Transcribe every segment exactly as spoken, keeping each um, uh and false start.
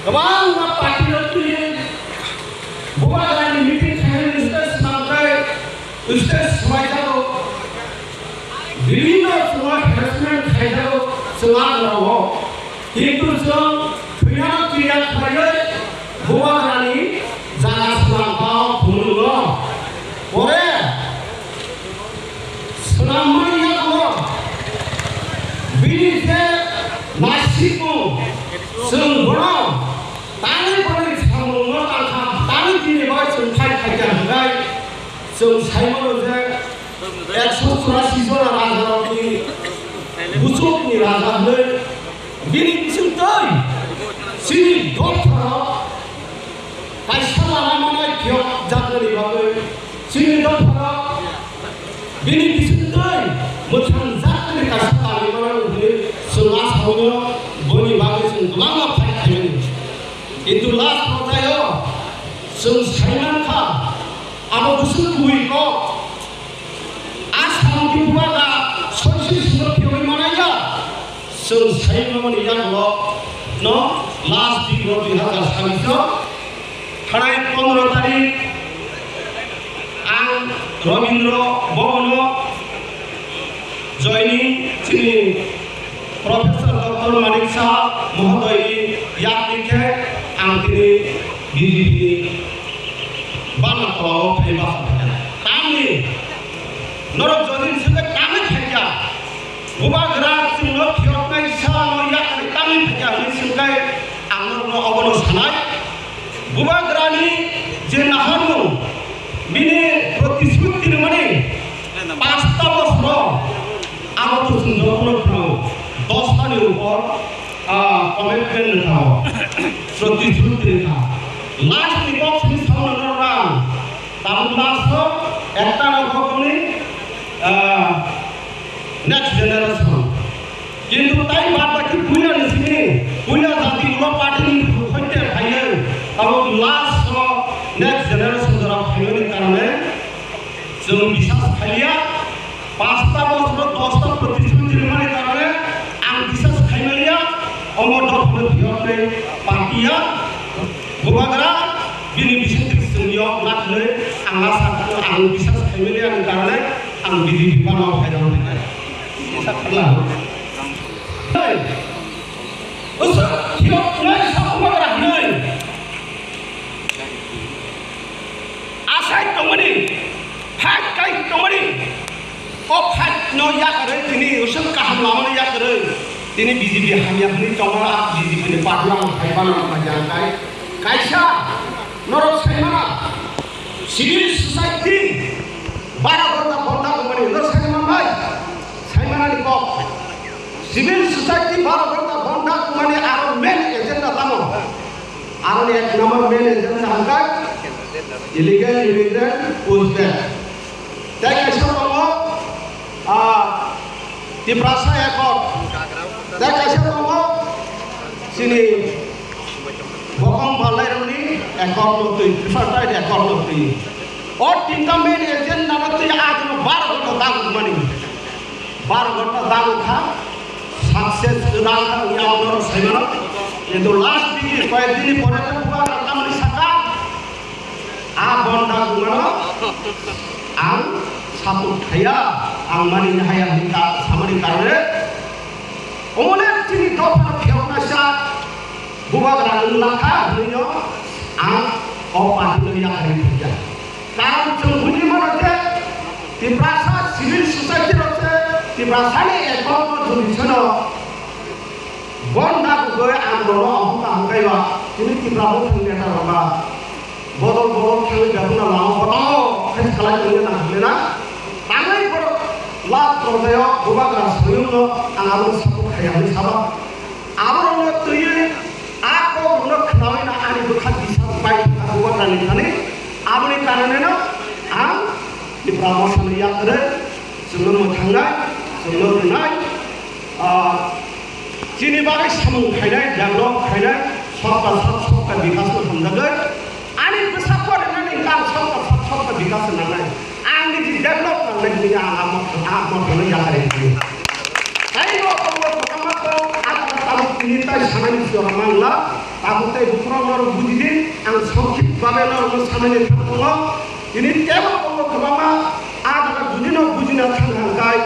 Kwbangma party rok tini Bubagrani meeting khainani stage swnamkhai, stage swmaijago, bibhinno chwngno harassment khaijago chwng a jora o. Kintu chwng thwinano kiya khlaiwi Bubagrani jaga swnam bao phunukno. Pore Swnam mani yago bini je naisingmung, chwng bono tangwi bono samungno tangkha, tangwi bini bai chwng khai khaikha hwnkhe chwng sai mano je ekso churasi jona rajarokni buchukni raja hwnwi bini bisingtwi chini dopharok kaisa lama manai phiyok jaknani bagwi chini dopharok bini bisingtwi mwthang jaknani kaisa tangwi mano hwnwi chwng a saui mano, boni bagwi chwng kwbangma fight khaimani. Kintu last porjaio chwng sai mankha abo bwswk kubui kok. A samung khe bubagra soisi sino phiyogwi manaya. Chwng sai mamani yago no last week o dui hazar sabis o thanai pondro tarik ang Rabindra Bhavan o joining chini Professor Doctor Manik Saha Mohodoyni yakni khe ang tini B J P ni bana tola o phai basa phaikha. Tamni norok jodi swngkhe tamni phaikha, bubagra chwngno phiyoknai sa no yakni tamni phaikha hwnwi swngkhe ang norokno obono sanai. Bubagrani je naharmung, bini protisruti rwmani pasta bosoro abo to chwng jotono khwnao, dostani upor, ah, commitment rwkha o, protisruti rwkha. Last ni box ni sauna norok ang tabuk last o ekta rok hokni, ah, next generation. Kintu tai bad baki puila ni simi, puila jati ulo party ni hoite phaiwi, abo last o next generation jora phaimani karone chwng bisas khaiya, pasta bosor dosta protisruti rimani karone ang bisas khaimaliya, omo dophano phiyoknai party ya. Bubagra bini bisingtwi chwng yok na hwnwi ang asa khaio, ang bisas khaimani ani karone ang B J P bana o phaidang phainai. Sakla. Hey! Usa khiyok nai sa bubagra hwnwi. Asai tongmani, fight kai tongmani. O fight no yakarwi tini usuk kaham lamano yakarwi tini B J P hamya hwnwi tongma, B J P ni party ang phai bana ma jang kai. Kaisa norok sai mana civil society bara ghonta bondha kumani norok sai mana bai sai mana ni kok civil society bara ghonta bondha kumani aro main agenda tamo. Aroni ek number main agenda hwnkhai illegal immigrant pushback. Tei kaisa tongo, ah, Tiprasa Accord. Tei kaisa tongo chini bokong balnairokni accord no twi, tripartite accord no twi. O tinta main agenda no twi agno baro ghonta dagukmani. Baro ghonta dagukha, success kwbang kha wngya norok saimano. Kintu last week ni koyek din ni pore khe bubagra tamni saka, a bondha bumano ang support khaiya, ang mani haya hinka samani karone. Omole chini dophano phiyokna sa bubagra wngla kha hwnwi no ang o party no yakarwi thangya. Karon chwng buji mano je Tiprasa civil society rok se Tiprasa ni ekdom no jodi seno bon da gugoi ang bono ahung kaham kaiba tini Tipra Motha ni neta rok ba bodol bodol khewi bebuna lama botao khai khalai tongya na hamle na tangwi borok last porjayo bubagra soyung no ang abo support khaiya hwnwi saba. Aborokno twiwi a kokrokno khnawi na ani bwkha bisas bai thangkha bubagrani thani. Aboni karoneno ang Tipra Mothani yakarwi chwngno mwthangnai, chwngno rwnai, ah, chini bagwi samung khainai, develop khainai, sabka sath sabka bikas no hamjagwi. Ani bwsa porinani hwnka ang sabka sath sabka bikas nangnai. Ang niji develop nangnai hwnwi ang amo, amo thangwi yakarwi khaio. Tei no tongo kwbangma tong, ang tabuk tini tai sanani siyok mangla. Ang tei bukhurok norok buji di, ang songkhip babe norokno sanani thang tongo. Tini tebo tongo kwbangma, a jaga jodi no bujina thang thang kai,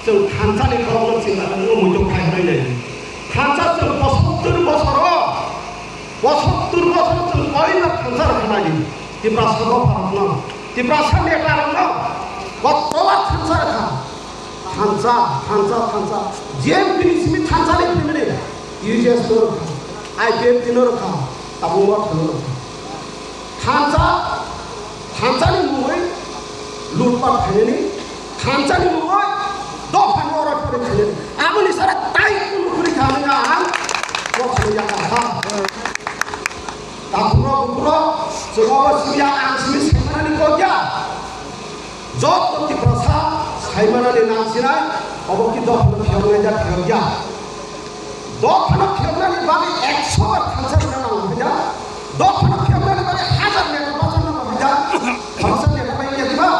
chwng thansa ni borok no chwng muitok khai hwnwi nai. Thansa chwng posottur bosor o, posottur bosor o chwng koino thansa rwkha nai di. Tiprasa dopha rokno, Tiprasa neta rokno, kotola thansa rwkha. Thansa, thansa, thansa. J M P ni simi thansa ni primary. U J S no rwkha, I P F T no rwkha, tabuk Motha no rwkha. Thansa, thansa ni mungwi lutpat khainani, thansa ni mungwi dopha ni oro pore khainani. Aboni sara tai kunu khuri kha hwnwi ang Motha no yakar kha. Takhukno bukhukno chwngno bo simi ya, ang simi saimanani kok ya. Joto Tiprasa saimanani nang sinai, obo ki dophano phiyoknai da phiyok ya. Dophano phiyoknani bagwi ekso bar thansa rwna nang hwnkha. Dophano phiyoknani bagwi hajar neta bachar nang hwnkha. Thansa neta bai ya diba?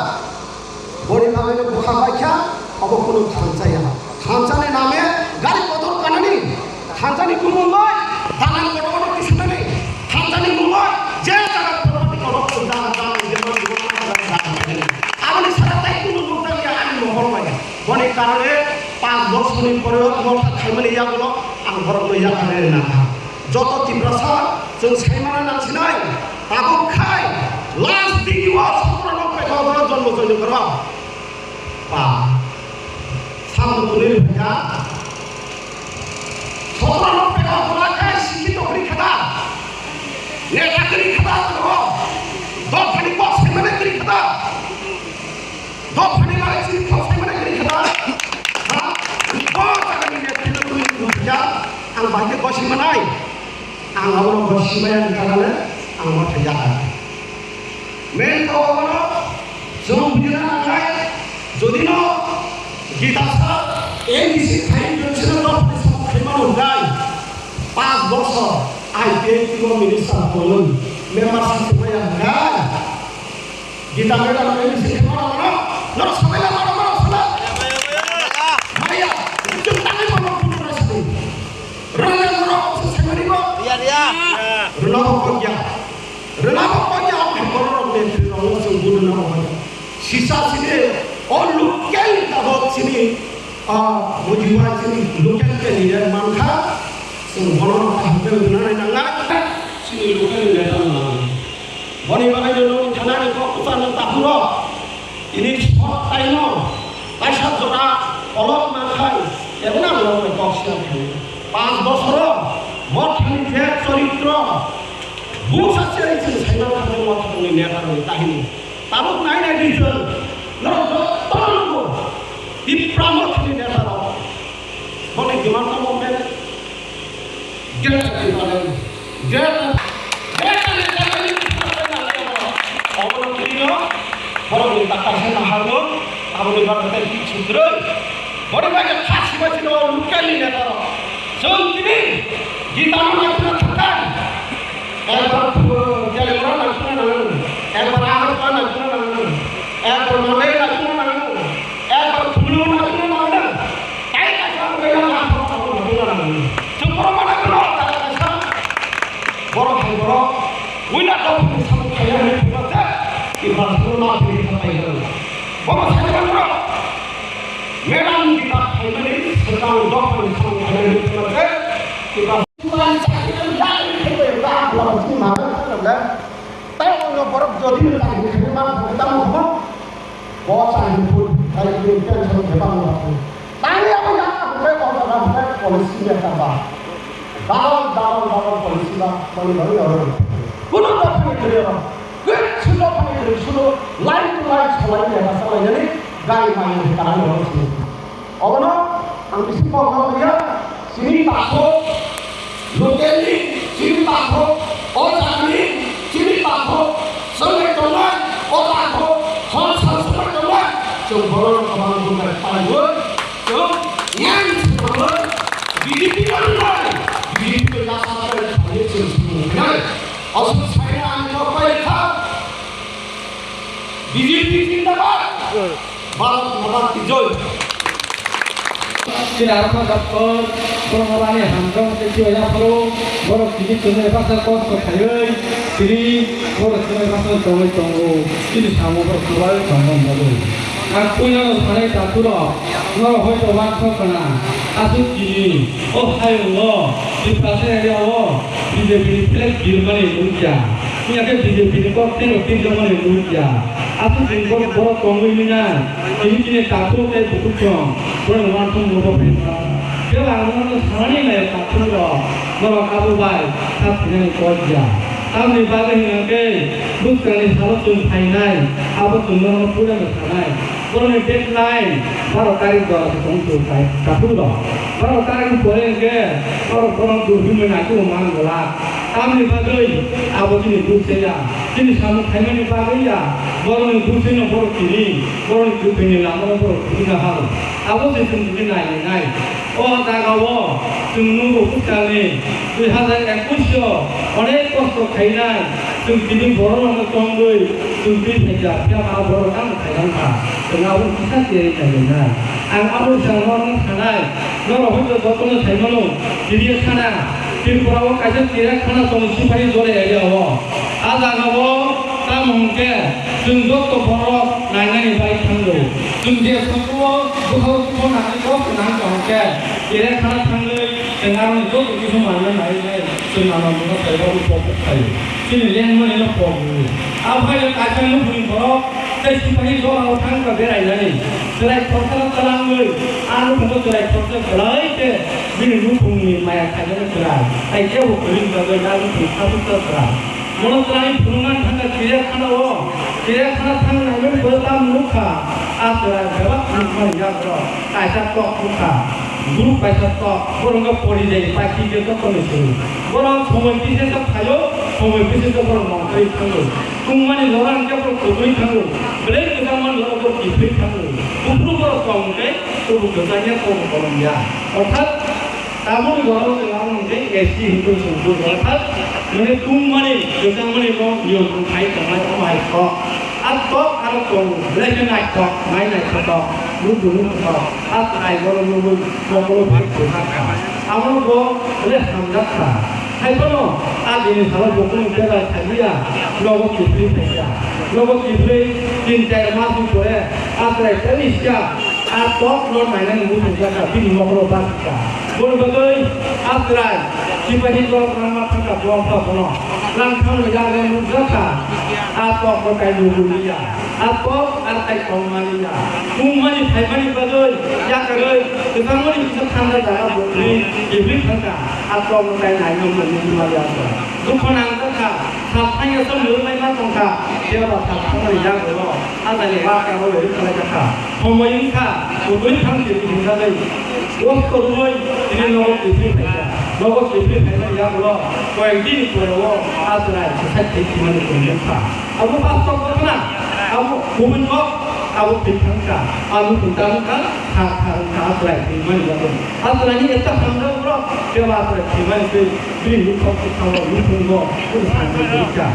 Boni bagwino bwkha baikha, obo kunu thansaya. Thansani name gari kotor kanani, thansani bumung bai dalan kotor kotor kisunani, thansani bumung bai je jaga kotor kotor kotor jaga jaga jemon jemon jaga jaga. Aboni sara tai kunu nukjakya ani mohor bai. Boni karone panch bosorni pore o Motha khaimani yagulo ang borokno yakarwi rwna kha. Joto Tiprasa chwng saimano nang sinai, tabuk khai last digi o sotro no pekha o jonmo joino koro. Ba, samno tuni rwkha. Sotro no pekha o khai sikito kwrwi khata. Neta kwrwi khata ro. Dophani kok saimano kwrwi khata. Dophani lai chini kok saimano kwrwi khata. Ha? Bo jagani netrino twi rwkha. Ang bahai khe gosi manai. Ang abono gosi maya ni karone ang Motha yakar. Main kok abono chwng bujina nangnai. Jodi no Gita sir A D C khai jodi sir dophani samung khaimano hwnkhai, panch bosor I P F T o minister tongwi member sasu maya hwnkhai. Gita madam ni sini mara mara, norok sabai la mara mara sala. Maya, itu tangai mama pun rasa ni. Rana mara pun saya ni mara. Iya, iya. Rana pun ya. Rana pun ya, apa mara ni rana sungguh rana mara. Sisa sini, oh local tabok sini, ah, mujiwa sini local ke ni mangkha, sungguh rana hampir rana nang sini local ni rana. Boni bagwi no nung thanani kok kwchar nung takhuro. Ini sot taino kaisa jora kolok mankhai, ebuna norok bai kok siya khai. Panch bosoro Mothani je choritro, busa se chwng saimang kha Mothani neta rokni kahini. Tabuk nai nai di chwng, norok jotono nukgo, Tipra Mothani neta rok. Boni demand tamo mene. Greater Tipraland, Greater, Greater Tipraland, obono twiyo, borokni takhai se naharmung, aboni bagwi tei kichu kwrwi. Boni bagwi kha sibai sino local ni neta rok. Chwng tini Gita no naikuna thangkha. Ekbar Telenggana naikuna nango, ekbar Agartala naikuna nango, ekbar Mumbai naikuna nango, ekbar Khumulwng naikuna nango. Tai kaisa ang kaya ang thok thok thok thok thok thok. Chwng borok mana borok, tai kaisa. Borok hai borok. Wina dok ni samung kaya ni thok thok. Ibra thok ma thok thok thok thok. Borok sai borok. Madam Gita hai mani sekang dok ni samung kaya ni thok thok. Ibra. Bukan sakit yang yang kita yang tak buat sih mana kan. Tei ono borok jodi no tang ni khani ma tang tamo kho. Bo tang ni phu, tang ni tension khe bang ma phu. Tang ni abo ya, abo ko na, abo policy ya ta ba. Dalam, dalam, dalam policy ba, mani bari oro. Kuno dophani khe oro. Kuno dophani khe sudo line to line solai ya, solai ya ni, gari mai ni kana oro sini. Obono ang bisi kok kok ya, sini takhuk, local ni sini takhuk, o jagani sini takhuk, songwi tongnai, o takhuk, hon sal songwi tongnai, chwng borok rok kwbang bukai paiwi, chwng yang songwi, B J P no nai, B J P no yasa kai paiwi chwng songwi nai. Aswk saina ang kok pai kha, B J P zindabad. Bharat Mata ki joy. Chini arokha doctor, borok norani hamjak tei kiya yapharo, borok tini chwngno ephasa kosto khaiwi, tini borok chwngno ephasa tongwi tongo, chini samung borok kwbangwi tongna bagwi. Ang puilano sanai takhurok, norok hoito uansuk khna, aswk tini, o hayungo, Tiprasa area o, B J P ni flag birmani nukya, wngya khe B J P ni kok tei rok birmani nukya, aswk tini borok tongwi nai. Tini chini takhuk tei bukhuk song, borokni uansukmung bo phai kha. Phiya ang norokno sanani nai takhuk rok, norok abo bai kha phinani kok ya. Tamni bagwi hwnkhe bwskangni salo chwng phainai, abo chwng norokno puilano sanai. Borokni deadline baro tarik jora se tong chwng phai takhuk rok. Baro tarik ni pore hwnkhe norok bono durhimwi naitukma man glak. Tamni bagwi abo chini bujse ya, chini samung khaimani bagwi ya, borokni bujseno borok tini, borokni kwthwini lamano borok tini nahar. Abo se chwng tini nai nai nai. O jagao chwng nukgo bwskangni dui hazar ekush o onek kosto khainai, chwng tini borok rokno tongwi chwng twi phaikha, phiya ma borok tamo khainai kha, chwng abo kisa cherwi nai nai nai. Ang abo chwng norokno sanai, norok hwnkhe jotono saimano, tini khana. Tripura o kaisa chiriakhana tongo, Sipahi Jora area o. A jaga o tamo hwnkhe chwng joto borok nainani bai thango. Chwng je soko o bwkhao bwkhao nangni kok nang tong khe chiriakhana thangwi chwng aroni joto kisa manna nai nai chwng nana mungno saiba upo kok khaio. Chini lengmani no kok rw. Aphai kaisa nukhungni borok tei Sipahi Jora o thangkha berainani. Chwrai khorsa twlangwi a nukhungo chwrai khorsa kwlai khe bini nukhungni maya khaijani chwrai, tai kebo kwrwini bagwi a nukhung khabuksa chwrai. Bono chwrai phunukna thangkha chiriakhana o, chiriakhana thangnaimani bo tamo nukha, a chwrai bebak nukmani yago kaisa tok nukha, group kaisa tok, borok wngkha porijai paikhi khe jotono simi. Borok somoi bisesa phaio, somoi bisesa borok nongkhorwi thango. Tungmani jora hwnkhe borok kwtwi thango, belai kwchangmani jora borok kiphilwi thango. Buphuru borok tong hwnkhe tobo kwchangya, tobo kolomya. Orthat, tabukni jora o chwng abo hwnkhe S T hinwi chwng bujo. Orthat, nini tungmani, kwchangmani bo niyom wngkhai tongnai, omo hai kok. A tok aro tongo, belai khe naithok, nai naithotok, nukgo nukthok, a chwrai borok nugwi mokolo phai thwngkha. Abono bo belai hamjak kha. Hai phano a bini salo bo kunu bebak khailiya, nogo kiphilwi phaikha. Nogo kiphilwi tin char mas ni pore a chwrai tei iska a tok no nainani muchungjakha, bini mokolo basikha. Boni bagwi a chwrai Sipahi Jora rangma thangkha, bo wngkha bono langthangni yago nukjakha, a tok no tai nugwi liya. A tok ar tai tongmani ya. Tungmani phaimani bagwi yakarwi kwchangmani kisa thangna jaga bwtwi kiphilwi thangkha. A tok no tai nainani muchungma ya. Dukho nangjakha, sal thangya sa mwrwknai ma tongkha. Phiya ba sal thangmani yago a jaga waka rw rw khlaijakha. Somoi wngkha, kwtwi thang se hinjagwi. Kosto rwui tini nogo kiphilwi phaikha. Nogo kiphilwi phaimani yago koyek din pore o a chwrai kwthai thwi thwimani tongmani kha. Abo bastok ghotona, abo kubui kok, abo thwi thangkha, abo thwi thangkha, kha kha wngkha, a chwrai thwimani bagwi. A chwraini ekta hamjak borok, kebo a chwrai thwimani twi bini nukhung kwthangno nukhungo, bini samung kwrwikha.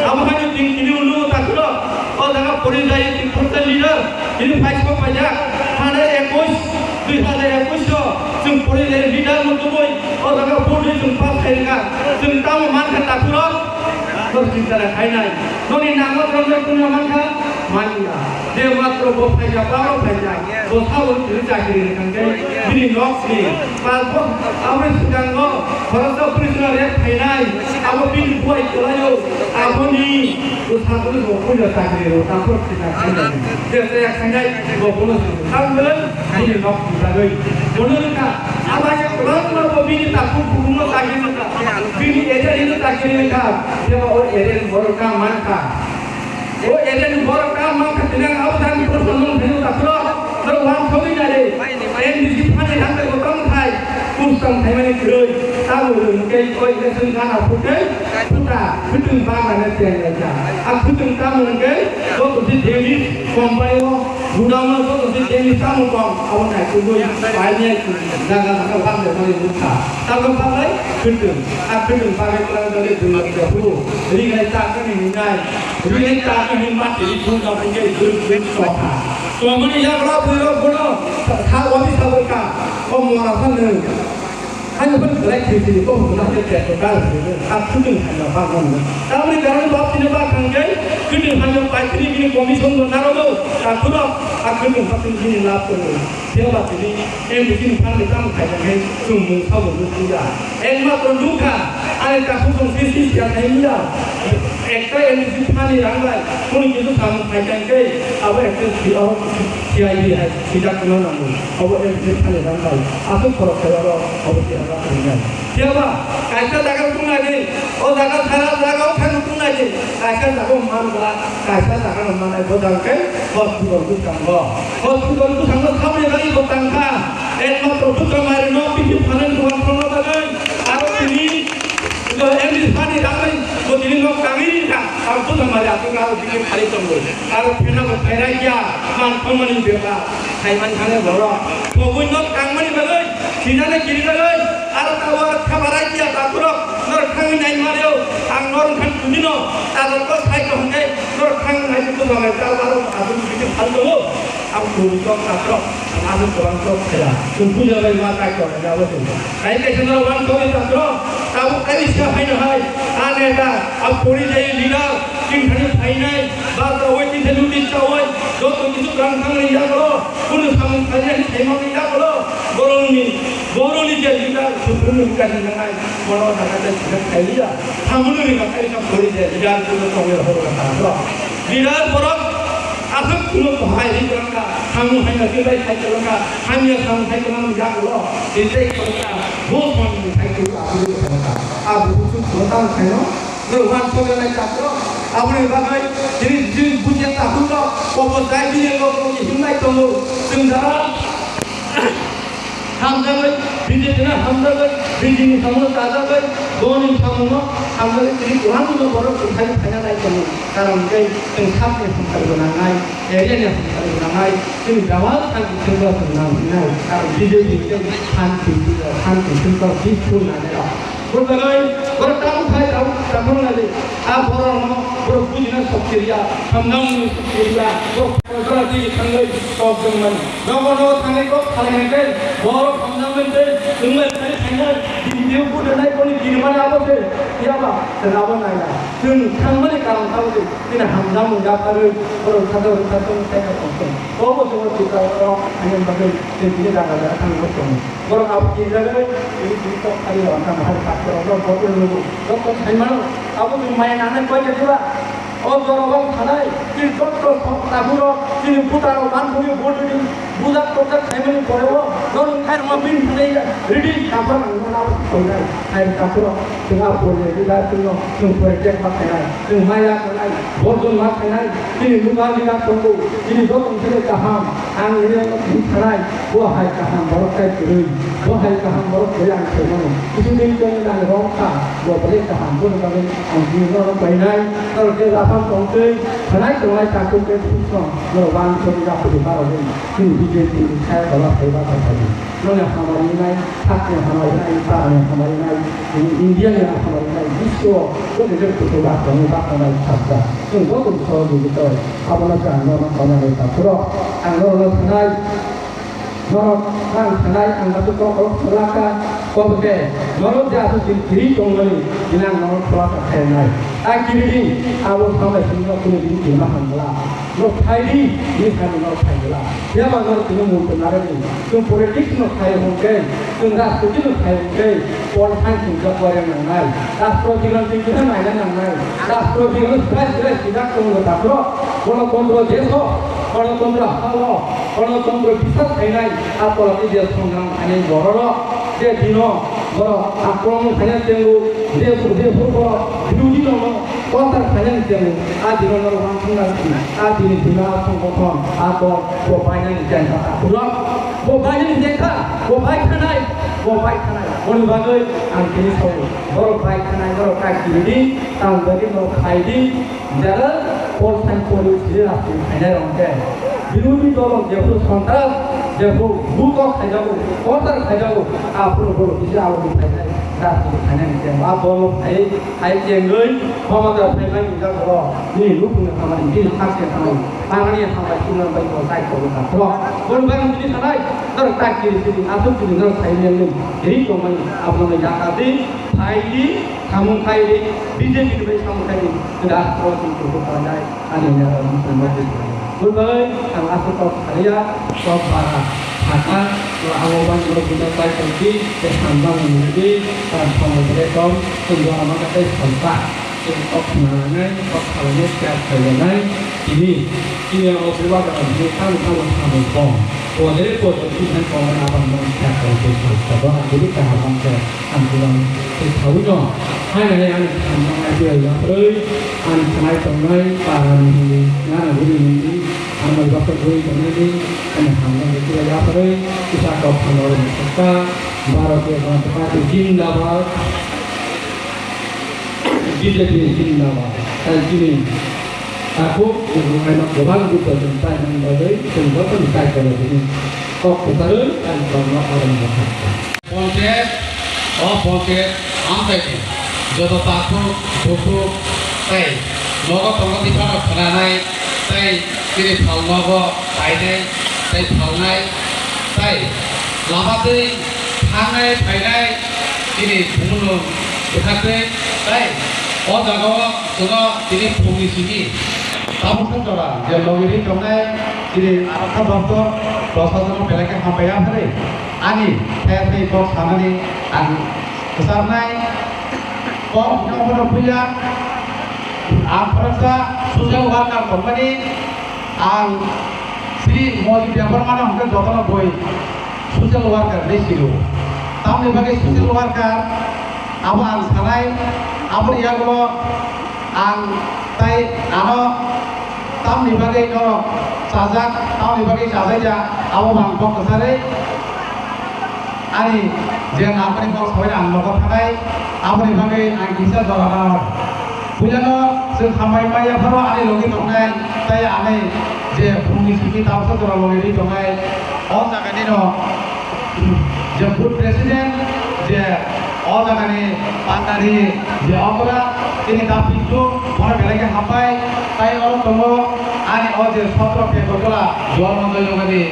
Abo haino chwng tini ulo takhurok, o jaga porijai chwng khoroksa leader, tini phai sok paijak, thane ekush, dui hazar ekush o chwng porijai leader no tubui, o jaga vote rwi chwng pass khairwkha, chwng tamo mankha takhurok? Nokni chara khainai. Nokni nangma borok no tungma mankha? Manya. Je matro bo phaikha, baro phaikha. Bo sabo tini chakri rwkha hwnkhe bini nokni. Pas bo aboni swkango khoroksa police no rep khainai. Abo bini buai kwlaio. Aboni bwsakni bo puila chakri rw. Takhor khita khainai. Je chaya khainai bo bono swkang. Tangwi bini nok bujagwi. Bono wngkha, abo hai kwbangma bo bini takhuk bukhukno chakri rwkha. Bini area ni chakri rwkha. Jeba o area ni borok kam mankha. O area ni borok kam mankha, tini ang abo jani proshon no thani takhro. Norok wansogwi nai re. N D C thani thangkhe bo tamo thai. Kustam thaimani kwrwi. Hwnkhe o election gana phutwi phuta khwtwng bagrane tenglai kha. A khwtwng tamo hwnkhe joto se Danish company o godown o joto se Danish tamo tong abo naitugwi painai jaga jaga banglaimani wngkha. Tamo baglai khwtwng. A khwtwng bagwi twlang jagwi dui lakh phuru ringnai takani hingnai. Ringnai takani hinma tini phunukjak hwnkhe dui dui chokha. Chomani yagra bwrwi rok bono sa wadi sabai kha. O mora sa nwng. Ani pun belai khiri khiri kok bulah ke tek kok kal khiri kok. Ak khudung hanya bang bang. Tamni karon bab tini bak thang jai. Khudung hanya pai tini bini commission bo naro bo. Ak khudung, ak khudung bab tini bini lap ko. Dia bab tini M D C ni phang ni tam khai jai. Sum mung sabo bu puja. Ek ma to dukha. Ani ta khudung si si sia khai mila. Ekta M D C phani rang bai. Kuni kisu sam khai jai. Abo ekta si abo si ai di hai. Sijak no nango. Obo M D C thani rang bai. Aswk khorok khe oro obo se rang bai. Phiya ba, kaisa jaga tong nai di. O jaga sara jaga o thang tong nai di. Kaisa jaga man ba, kaisa jaga no manai bo jang khe hospital bwskango. Hospital bwskango saboni bagwi bo tang kha. Ekmatro bwsa mari no bisi phanan duhan thangna bagwi. Aro tini M D C thani rang bai bo tini nok tangwi ri kha. Ang bwsa mari aswk aro bisi phari tongo. Aro phena bo phairai ya man thangmani bebak. Khaimani thangwi borok. Pogwi nok tangmani bagwi, sinani kirinani bagwi, aro tabuk khabarai kiya takhurok, norok thangwi nai manio, ang norok thang tubino, takhurok sai tongkhe, norok thang nai tubui tongkhe, tabuk aro aswk bisi phal tongo, ang tubui tong takhurok, ang aswk kwbang kok khaila, chwng puja bai ma tai tong, abo tong. Hai kaisa norok uansukwi takhurok, tabuk ani sa haino hai, a neta, a pori jai leader, Chini thani phainai, ba chawi chini thani nudi chawi, joto kisu kang thangni yagulo, kunu samung khainai thai mangni yagulo, borokni, borokni je leader, supreme leader ni nangai, bono jaga tei sijak khai liya, thamuni ringa khai sa pori je leader kuno tongwi horo ka tangro. Leader borok aswk kuno bahai ri kwrwngkha, samung haina khe bai khai kwrwngkha, hamya samung khai kwrwngmani yagulo, tei tei kwrwngkha, bo samung khai kwrwngkha, aboni kwrwngkha, abo kuchuk kuno tang khaino. Norok uansukya nai takhurok. Aboni bagwi tini, tini bujiya takhurok. Obo jai bini rok rok himnai tongo. Chwng jara hamjagwi, B J P no hamjagwi, B J P ni samungno chajagwi, boni samungno hamjagwi tini kwbangma borok kwthai phaina nai tongo. Karon khe chwng sakni hamkari bo nangnai, area ni hamkari bo nangnai, chini bebak santi chwngno chwng nang hinai. Karon B J P khe santi, santi chwngno peaceful nangnai rok. Bo jagai, borok tabuk khai, tabuk, tabuk nai di. A borok no, borok bujina sok kiriya, hamjak mani sok kiriya, borok borok di thangai, tok jong mani. Nogo nogo thangai kok khalai hai kai, borok hamjak mani tei, chwng lai khai khainai, video bu denai boni kirmani abo se, yaba, chwng abo nai na. Chwng thangmani karon tabuk se, chini hamjak mung yapharwi, borok khato rwkha tong sai kha tong tong. Bo bo chwng Tripura rok, ani bagwi, chwng tini jaga jaga thangwi tong. Borok abo kirijagwi, tini tini tok thani rw wngkha, hai takhurok rok bo tini nugo. Joto sai mano, abo chwng maya nangnai koi khe diba? O jorao thanai, tini joto sok takhurok, tini butarok man thungwi vote rwdi, bujak tojak khaimani poreo, norok khai rwma bini thani ready takhurok ang nono abo tongnai, hai takhurok, chwng abo pore rwdi da chwngno, chwng pore tek ma khainai, chwng maya khainai, borjon ma khainai, tini lugar leader tongo, tini joto thani kaham, ang rwdi thanai, Bo hai kaham borok tai kwrwi, bo hai kaham borok kwrwi ang saimano. Kisi twi tongwi nang rong kha, bo belai kaham, bono bagwi ang tini norok bainai, norok je laphang tongtwi, khanai tongnai takhuk khe thukno, norok uansukya phuti barogwi, chini B J P ni sai tola phaiba kha phaiwi. Nokni hamari nai, sakni hamari nai, tarni hamari nai, chini India ni hamari nai, biswo, bo je je phuti ba tongwi ba tongnai sabda. Chwng bo tong sohojogitoi, abono khe ang norokno hamari takhurok, ang norokno thanai, Norok ang sanai ang basu kok kok selaka kok ke norok je asu tin kiri tongmani jinang norok selaka khainai. A kiri ni abo samai sini kunu din kima hamla. Norok khai di ni sani norok khai la. Ya ba norok kunu muntu narani. Kunu politics no khai hongke, kunu rajniti no khai hongke. Pol thank you, job kore nangnai. Rashtrapati no thank you naina nangnai. Rashtrapati no sbai sbai sida kong lo takro. Gonotontro desh o, gonotontro ha o, gonotontro bisar khainai, a tola tei je songram khainai borok rok, je dino borok akromon khainai tengu, je je borok birodi no no kotar khainai tengu, a dino no wansung nasi, a dini dino a songgothon, a kok bo painani jai kha takhurok. Bo bai ni jekha, bo bai thanai, bo bai thanai. Boni bagwi ang tini sawi, borok bai thanai, borok tak kiri di, tang bagwi no khai di, jara pol san poli siri rasti khainai rong khe. Birothi dolo jephu sontas, jephu buko khaijago, kotar khaijago, aphuru borok kisi abo khainai, rasti khainai khe. Ba dolo khai, khai chengwi, khomata phaimani jagao, ni lukungni khamani, ni hakse khamani. Manani hambai sumna bai ko sai ko ka tro. Bon bai ang tini sanai, nor tak kiri sini, asuk kiri nor sai ni ni. Ri ko mani, abno ya ka di, phai di, samung khai di, B J P ni bai samung khai di. Nda ko ti ko ko dai, ani ya ni ko ma di. Bon bai ang asuk ko khariya, ko ba ha ka, ko abo ban ko ko dai ko di, ke sambang ni di, ta thong de ko, ko ama ka tai sampa. Chini kok khna nangnai, kok kha lainai, kya khlai lainai, tini, tini ang o bubagra tini tamo tamo samung tong. Pode pode tini hai kok nang abang mang kya khlai tei khlai. Sabo ang tini kaham mang khe ang tini ang tei thawi no. Hai nai ani khamnang ai tei yaphrai, ani khanai tongnai, parani nana guri ni, ang bai baksa guri tongnai ni, ani khamnang tei yaphrai, kisa kok khamnang sakta, Bharatiya Janata Party zindabad. B J P ni sini nama, tai chini takhuk, chini uaino kwbang buddha chwng chaimani bagwi chwng jotono kaitor chini kok kwcharwi ani kokno aroni bwkha. Ponchayat, o ponchayat amchaini joto takhuk, bukhuk tei nogo tongo bithano khwnanai tei chini phalnogo painai tei phalnai tei lama twi thangnai phainai chini bumungno bwkhaktwi tei o jagao chwngno tini phungni simi tabuksa jora je logi ri tongnai chini arokha doptor, prosasono belai khe hambai ya phari ani thaya thai kok sanani ang kwcharnai kok hino hino puila ang khoroksa social worker tongmani. Ang Sri Moji Debbarmano hwnkhe jotono bui social worker hinwi sio. Tamoni bagwi social worker abo ang sanai, aboni yagulo ang tai ano tamoni bagwi no chajak, tamoni bagwi chajakya, abo ang kok kwcharwi ani je nangmani kok sabaino ang nogo thanai, aboni bagwi ang kisa jora nang. Puilano chwng hambai maya phano ani logi tongnai, tei ani je phungni simi tabuksa jora logi ri tongnai. O jaganino je booth president, je o jagani pandari, je okra, tini ta pintu, bono belai khe hambai. Tai oro tongo ani o je sotro Pekotula Jual Manjoi Nogani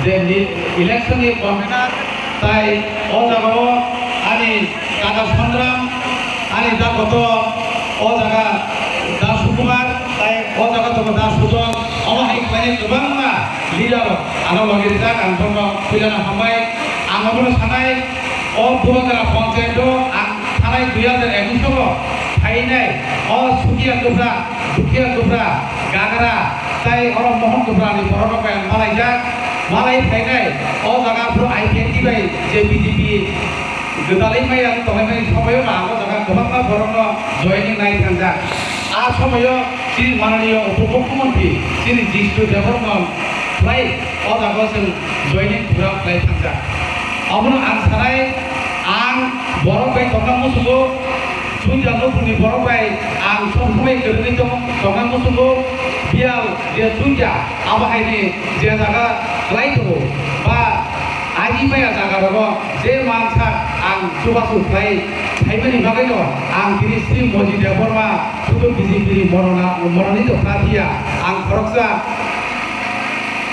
je ni election ni convener, tai o jagao ani Kaka Sandram, ani da koto, o jaga da Sukumar, tai o jaga tongo da Sujon, omo hai khlainai kwbangma leader rok ano logi rijak, ang bono puilano hambai. Ang omono sanai, o Bubagra ponchayat o ang thanai dui hajar ekush o phainai, o Sukia Dubra, Dukhiya Dubra, Gagra, tai oro Mohon Dubrani borok rok bai ang malaijak, malai phainai, o jaga phuru I P F T bai je B J P gwdalwi maya wng tonglaimani somoio no ang o jaga kwbangma borokno joining nai thangjak. A somoio chini mananiyo upomukhyamantri chini Jistu Debbarma khlai o jaga chwng joining program khlai thangjak. Omono ang sanai, ang borok bai tongna muchungo, Suiya nukhungni borok bai ang sob somoi kwrwngwi tong-, tongna muchungo, biyal je suiya abo haini je jaga khlai tongo ba aji maya jaga rogo je mansa ang chubachu khlai phaimani bagwino ang tini Sri Moji Debbarma sudu B J P ni morona, moroni dokha phiya ang khoroksa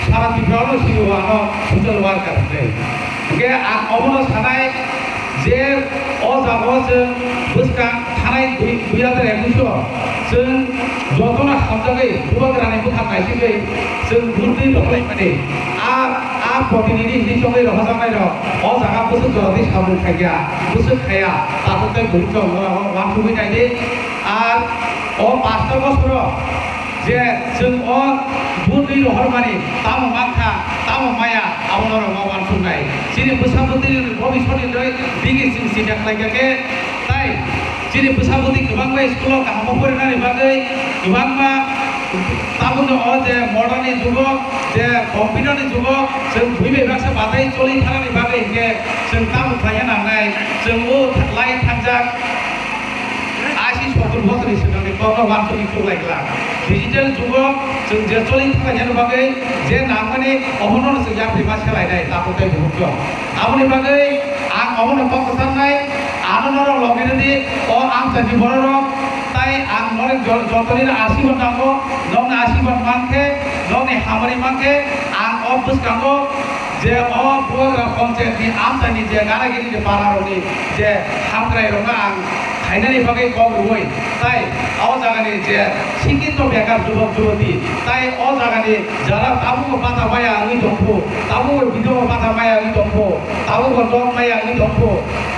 sara Tripura no sini wano social worker hwnwi. Hwnkhe ang omono sanai, je o jaga o chwng bwskang thanai dui, dui hajar ekush o chwng jotono hamjagwi Bubagrani bwkhak naisigwi chwng vote twi rwlaimani a, a protinidhi hinwi chongwi rohorjaknairok o jaga bwswk jora twi samung khaikha, bwswk khaiya, tabuk tei buhuk chwng uansugwi naidi. Ar o pasta bosoro je chwng o vote twi rohormani tamo mankha, tamo maya, abo norok ma uansuknai. Chini bwsa bwtwi bobiswt ni doi digi chwng sinda khlaikha khe, tai chini bwsa bwtwi kwbangma school o kaham o porinani bagwi kwbangma tabukno o je modern ni jugo Je computer ni jugo chwng bui bai baksa batai choli thanani bagwi hinkhe chwng tamo khlaiya nangnai, chwng o lai thangjak asi sottor bosorni swkangni kokno wansukni chuklai glak. Digital jugo chwng je choli thanglainani bagwi je nangmani obono chwng yaprima selainai tabuk tei bukhuk rok. Aboni bagwi ang obono kok kwcharnai, ano norok logi rwdi, o amchaini bororok, tai ang norok jo-, jotonino asirwad nango, nokni asirwad mankhe, nokni hamari mankhe, ang o bwskango je o Bubagra Panchayatni amchaini je ganagini je pararokni je hamkrairokno ang khainani bagwi kok rwui, tai o jagani je sikito bekar jubok juboti, tai o jagani jara tabukbo bata maya wngwi tongkhu, tabukbo bidhoba bata maya wngwi tongkhu, tabukbo nok maya wngwi tongkhu,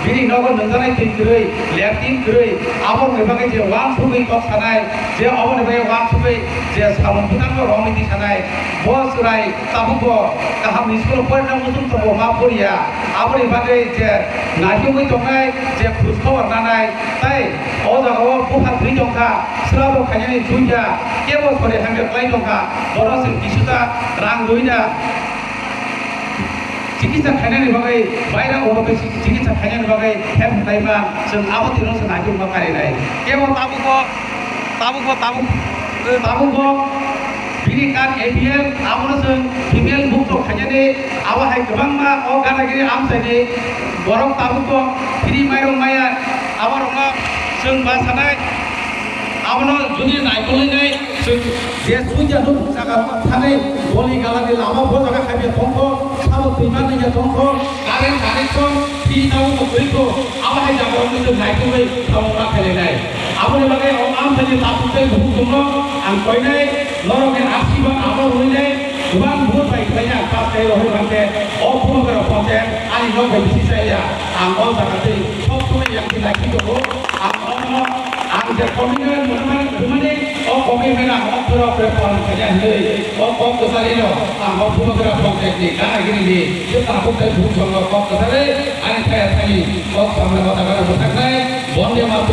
bini nogo nungjaknai twi kwrwi, latrine kwrwi, aboni bagwi je uansugwi kok sanai, je oboni bagwi uansugwi je samung bwtangno romwi twi sanai, bo chwrai tabukbo kahamni school-o porina muchung tongo ma poriya, aboni bagwi je naisingwi tongnai, je khoj khobor nanai, tai o jagao bupha thwi tongkha, swlabo khainani thwi kha, kebo sori hamya klai tongkha, bono chwng kisuta rang rwina chikitsa khainani bagwi, baira obo tei chikitsa khainani bagwi help khlai man, chwng abo tino chwng naisingma karinai. Kebo tabukbo, tabukbo, tabuk, tabukbo bini kan A P L, abono chwng female mukto khainani, abo hai kwbangma o ganagini amchaini borok tabukbo free mairung maya, aborokno chwng ma sanai, abono jodi naikolwi nai, chwng je suja nuk jaga thani goli galani lama bo jaga khaibya tongkho, sabo twima nungya tongkho, current connection free tabukbo kwrwikho, abo hai jaga rokno chwng naikolwi tabuk ma khailai nai. Aboni bagwi o amchaini tabuk tei bukhuk chwngno ang koinai, norokni asirwad abo rwinai, kwbang vote bai khlaina ang pass khai rohor mankhe, o Bubagra Panchayat ani nok bai bisi chaya, ang o jaga tei sob somoi yakni lakhi tongo, ang ono, ang je commitment mwnamani, mwnamani, o commitment ang o pura pura palan khaina hinwi, o kok kwcharino ang o Bubagra Panchayatni ganagini ni je tabuk tei bukhuk chwngno kok kwcharwi ani thaya thani kok samna o jaga rok bwthaknai, Bonde Mataram.